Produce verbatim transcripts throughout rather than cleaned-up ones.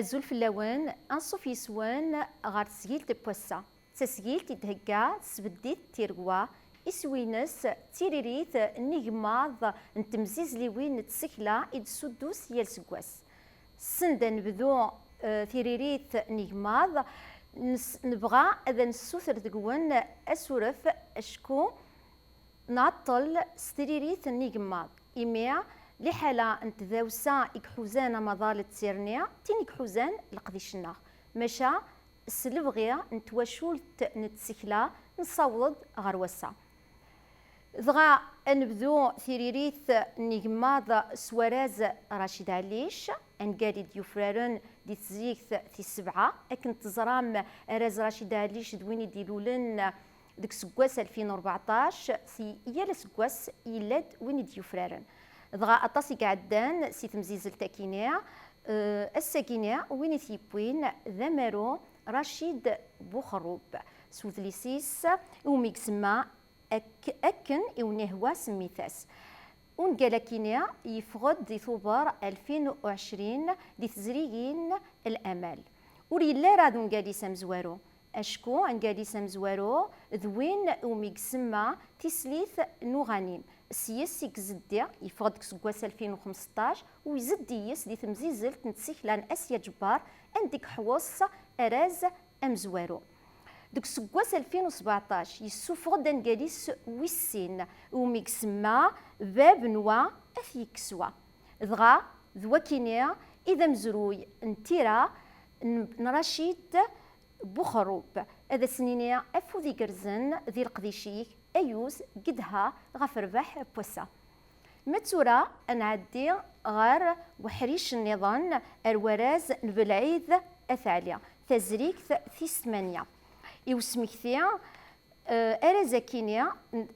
Azul fell-awen, anṣuf yes-wen ɣer tesgilt n wass-a. D tasgilt i d-thegga tesbeddit Tiregwa, iswi-ines d tiririt n yigmaḍ n temzizliwin n tsekla i d-tsuddus yal seggas. Send ad nebdu, eh, tiririt n yigmaḍ, nes-, nebɣa ad nessuter deg-wen asuref acku nɛeṭṭel s tiririt n yigmaḍ. Imi liḥala n tdawsa i iḥuzan amaḍal d tirni, tin i iḥuzan leqdic-nneɣ. Maca s lebɣi n twacult n tsekla nessaweḍ-d ɣer wass-a. Dɣa ad nebdu tiririt n yigmaḍ s warraz Racid Ɛellic, angal i d-yufraren di tezrigt tis sebɛa. Akken teẓram, arraz Racid Ɛellic d win i d-ilulen deg useggas alfin u rbeɛṭac, si yal aseggas yella-d win i d-yufraren. Dɣa aṭas i iɛeddan si temzizelt akini, eh, ass-agini win i t-yewwin d amaru Racid Buxerrub, s udlis-is iwumi isemma Ak-, Akken i wen-ihwa semmit-as. Ungal akini yeffeɣ-d di Tubeṛ alfin u ɛecrin di tezrigin Lamal. Ur yelli ara d ungal-is amezwaru, acku angal-is amezwaru d win iwumi isemma Tislit n uɣanim. S yes i izeddi, yeffeɣ-d deg useggas alfin u xmesṭac, u izeddi yes di temzizelt n tsekla n Asya Ǧebbar, anda i iḥewweṣ arraz amezwaru. Deg useggas alfin u sbeɛṭac, yessufeɣ-d angal-is wis sin, iwumi isemma Bab n wa ad t-yekkes wa. Dɣa d wakini i d amezruy n tira n, n Racid Buxerrub, ad as-nini afud igerrzen di leqdic-ik, ayyuz gedha ɣef rrbeḥ n wass-a. Ma d tura ad nɛeddi ɣer weḥric nniḍen, ar warraz n Belɛid At Ɛli, tazrigt tis tmanya. I usmekti, eh, arraz akini, n-,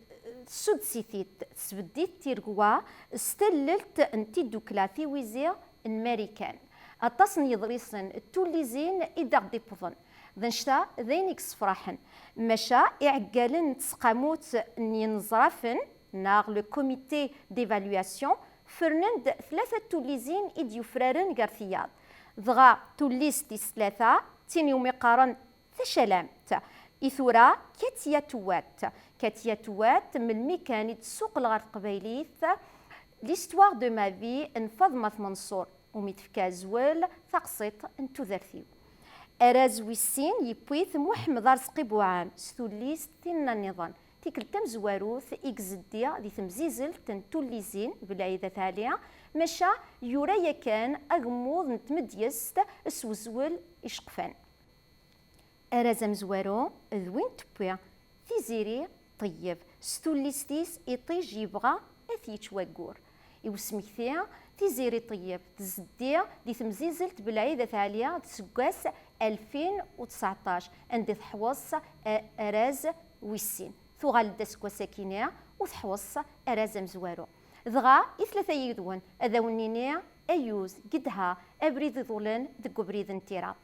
tessuddes-it-id tesbeddit Tiregwa s tallelt n tiddukla Tiwizi n Marikan. Aṭas n yeḍrisen d tullizin i d aɣ-d-iwwḍen. D annect-a d ayen i yessefraḥen. Maca iɛeggalen n tseqqamut n yineẓrafen, neɣ le comité d'évaluation, fernen-d tlata n tullizin i d-yufraren gar tiyaḍ. Dɣa tullist tis tlata, d tin iwumi qqaren Tacalamt, i tura Katia Tuwat. Katia Tuwat, melmi kan i d-tessuqel ɣer teqbaylit L'histoire de ma vie n Faḍma At Menṣur, umi tefka azwel Taqsiṭ n tudert-iw. Arraz wis sin yewwi-t Muḥemmed Arezqi Buɛam s tullist Tinna nniḍen. Tikkelt tamezwarut i izeddi di temzizelt n tullizin Belɛid At Ɛli, maca yura yakan agemmuḍ n tmedyezt s wezwel iceqfan. Arraz amezwaru d win tewwi Tiziri Ṭeyyeb s tullist-is Iṭij yebɣa ad t-yečč waggur. I usmekti, Tiziri Ṭeyyeb tzeddi di temzizelt Belɛid At Ɛli deg useggas alfin u tseɛṭac, anda i teḥweṣ a-, arraz wis sin. Tuɣal-d aseggas akini u teḥweṣ arraz amezwaru. Dɣa i tlata yid-wen ad awen-nini ayyuz, gedha, abrid iḍulen deg ubrid n tira.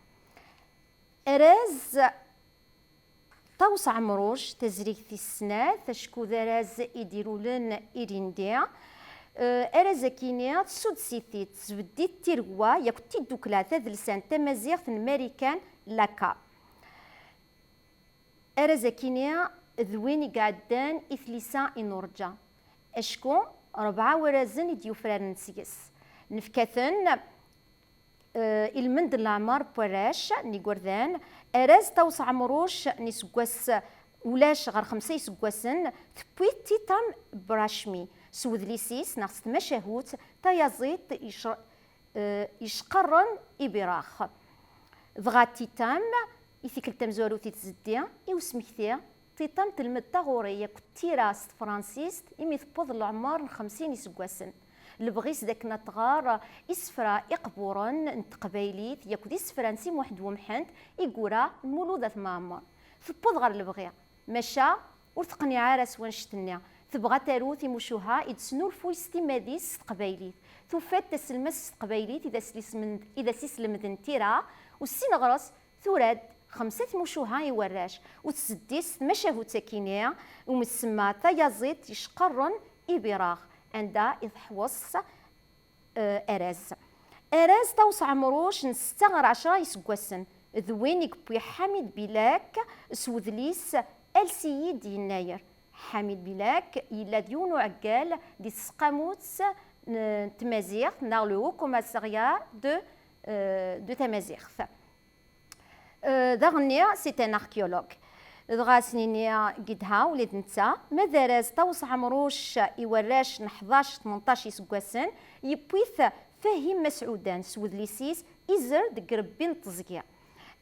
Arraz Ṭawes Ɛemruc, tazrigt tis snat, acku d arraz i d-irulen ilindi. Eh, arraz akini, tessuddes-it-id tesbeddit Tiregwa yakk tiddukla tadelsant tamaziɣt n Marikan, l'ACA. Arraz akini d win i iɛeddan i tlisa i nurǧa, acku rebɛa warrazen i d-yufraren seg-s. Nefka-ten, eh, i lmend n leɛmer n warrac n yigerdan. Arraz Ṭawes Ɛemruc n iseggas ulac ɣer xemsa iseggasen, tewwi-t Titam Brachmi s wedlis-is neɣ s tmacahut tayaẓiḍt yec-, eh, yecqarren Ibirax. Dɣa Titam, i tikkelt tamezwarut i tzeddi, i usmekti, Titam telmed taɣuri yakk tira s tefransist imi tewweḍ leɛmer n xemsin iseggasen. Lebɣi-s d akken ad tɣer isefra iqburen n teqbaylit yakk d isefra n Si Muḥend Wemḥend i yura Lmulud At Mɛemmer. Tewweḍ ɣer lebɣi, maca ur teqniɛ ara s wannect-nni. Tebɣa ad taru timucuha i d-tesnulfuy s timmad-is s teqbaylit. Tufa-d taselmadt s teqbaylit i d as-islemden, i d as-islemden tira, u ssin ɣer-s tura-d xemsa tmucuha i warrac, u tzeddi s tmacahut akini, umi tsemma tayaẓiḍt yecqarren Ibirax, anda i teḥweṣ, eh, arraz. Araz Ṭawes Ɛemruc n setta ɣer ɛecra iseggasen, d win i yewwi Ḥamid Bilak s wedlis Ales-iyi-d yennayer. Ḥamid Bilak yella d yiwen uɛeggal di tesqamut n tmaziɣt, neɣ le Haut Commissariat de, euh, de tamaziɣt. Euh, daɣenni, c'est un archéologue. Dɣa as-nini gidha ula d netta, ma d araz Ṭawes Ɛemruc i warrac n ḥdac tmenṭac iseggasen, yewwi-t Fahim Masɛudan s wedlis-is Izer deg irebbi n teẓgi.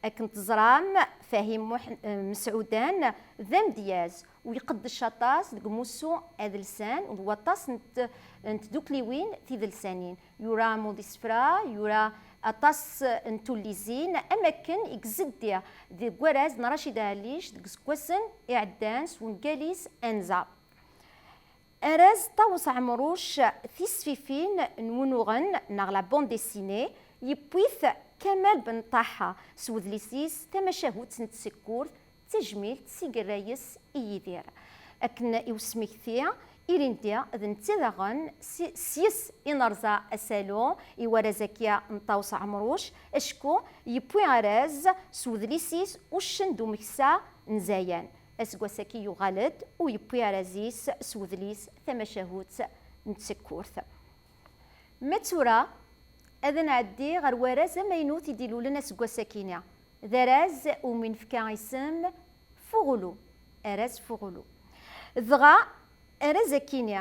Akken teẓram, Fahim Muḥ-, eh, Mesɛudan d amedyaz u iqeddec aṭas deg umussu adelsan d waṭas n t-, n tdukliwin tidelsanin. Yura amud isefra, yura aṭas n tullizin, am akken i izeddi deg warraz n Racid Ɛellic deg iseggasen iɛeddan s wungal-is Anza. Araz Ṭawes Ɛemruc, tisfifin n wunuɣen neɣ la bande dessinée, yewwi-t Kamal Ben Ṭaḥa s wedlis-is Tamacahut n tsekkurt, tajmilt s igerrayes i Yidir. Akken i usmekti, ilindi d netta daɣen si-, s-yes i nerẓa asalu i warraz-agi n Ṭawes Ɛemruc, acku yewwi araz s wedlis-is Uccen d umeksa n Zayan. Aseggas-agi yuɣal-d u yewwi araz-is s wedlis Tamacahut n tsekkurt. Ma d tura, ad nɛeddi ɣer warraz amaynut i d-ilulen aseggas-akini. D araz umi nefka isem Fuɣulu, araz Fuɣulu. Dɣa, araz-akini,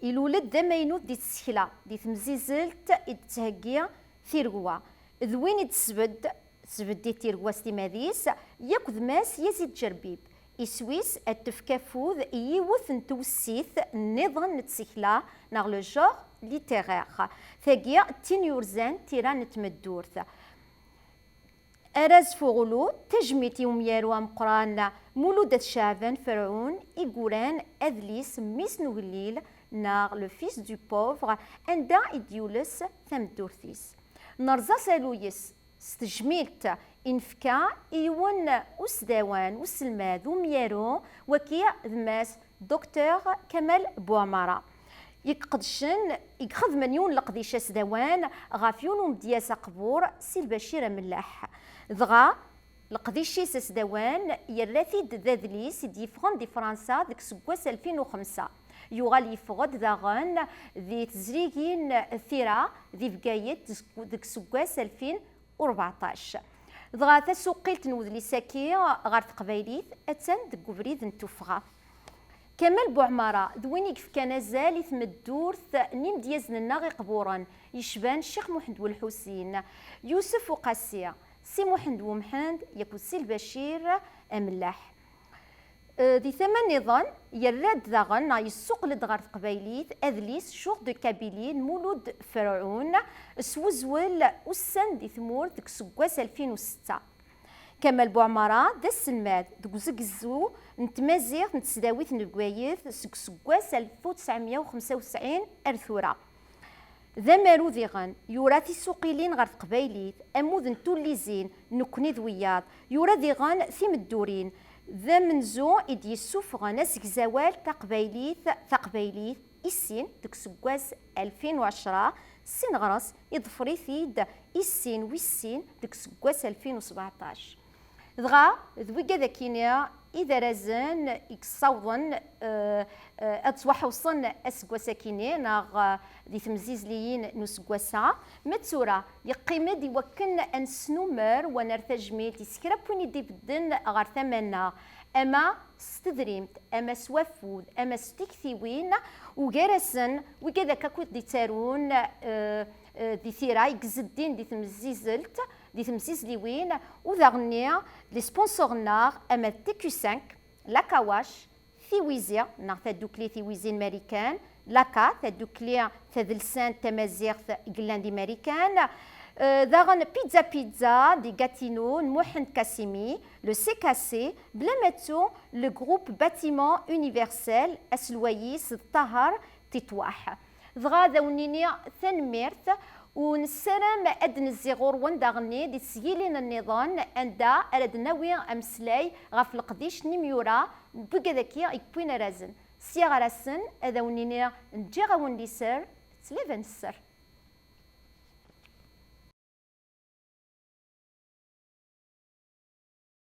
ilul-d d amaynut di tsekla, di temzizelt i d-tettheggi tiregwa. D win i d-tesbedd, tesbedd-it tiregwa s timmad-is, yakk d Mass Yazid Jerbib. Iswi-s ad tefk afud i yiwet n twessit nniḍen n tsekla neɣ le genre littéraire. Tagi d tin yurzan tira n tmeddurt. Araz Fuɣulu, tajmilt i umyaru ameqqran Mulud At Ceɛban Ferɛun i yuran adlis Mmi-s n ugellil neɣ le Fils du pauvre, anda i d-yules tameddurt-is. Nerẓa asalu-yes s tejmilt i nefka i yiwen usdawan, uselmad, umyaru, wagi d Mass Docteur Kamal Buɛmara, i iqedcen, i ixedmen yiwen n leqdic asdawan ɣef yiwen umedyaz aqbur, Si Lbacir Amellaḥ. Dɣa, leqdic-is asdawan yerra-t-id d adlis i d-yeffɣen di Fransa deg useggas alfin u xemsa. Yuɣal yeffeɣ-d daɣen di tezrigin tira di Bgayet deg useggas alfin u rbeɛṭac. Dɣa tasuqilt n wedlis-agi ɣer teqbaylit attan deg ubrid n tuffɣa. Kamal Buɛmara d win i yefkan azal i tmeddurt n yimedyazen-nneɣ iqburen, yecban Ccix Muḥend Welḥusin, Yusef Uqasi, Si Muḥend Wemḥend, yakk d Si Lbacir Amellaḥ. Eh, di tama nniḍen, yerra-d daɣen neɣ yessuqel-d ɣer teqbaylit adlis Jour de Kabylie n Mulud Ferɛun s wezwel Ussan di tmurt deg useggas alfin u setta. Kamal Buɛmara d aselmad deg uzegzu n tmaziɣt n tesdawit n Bgayet seg useggas alef u tesɛemya u xemsa u tesɛin ar tura. D amaru diɣen, yura tisuqilin ɣer teqbaylit, ammud n tullizin, Nekkni d wiyaḍ, yura diɣen timeddurin, d amenzu i d-yessufɣen asegzawal Taqbaylit, Taqbaylit i sin deg useggas alfin u ɛecra, sin ɣer-s iḍfer-it-id i sin wis sin deg useggas alfin u sbeɛṭac. Dɣa, d wigad akini i d arazen i yessawḍen, eh, eh, ad ttwaḥewṣen aseggas akini, neɣ, eh, di temzizliyin n useggas-a. Ma d tura, yeqqim-d i wakken ad nesnumer wa nerr tajmilt i s kra n win i d-ibedden ɣer tama-nneɣ, ama s tedrimt, ama s wafud, ama s tiktiwin, u gar-asen wigad akka akk i d-ittarun, eh, eh, di tira i izeddin di temzizelt, di temzizliwin, u daɣenni les sponsors-nneɣ, ama d T Q cinq, La Kawash, Tiwizi, neɣ Tadukli Tiwizi n Marikan, l'A C A, Tadukli Tadelsant Tamaziɣt i yellan di Marikan, eh, daɣen Pizza Pizza di Gatineau n Muḥend Kasimi, le C K C, bla ma ttu le groupe Bâtiment Universel, aselway-is d Ṭaher Titwaḥ. Dɣa ad awen-nini tanemmirt, u nessaram ad d-nezzi ɣur-wen daɣenni di tesgilin nniḍen anda ara d-nawi ameslay ɣef leqdic n imyura n wigad-agi i yewwin arazen. Sya ɣer ass-n, ad awen-nini ǧǧiɣ-awen liser, ttliban sser.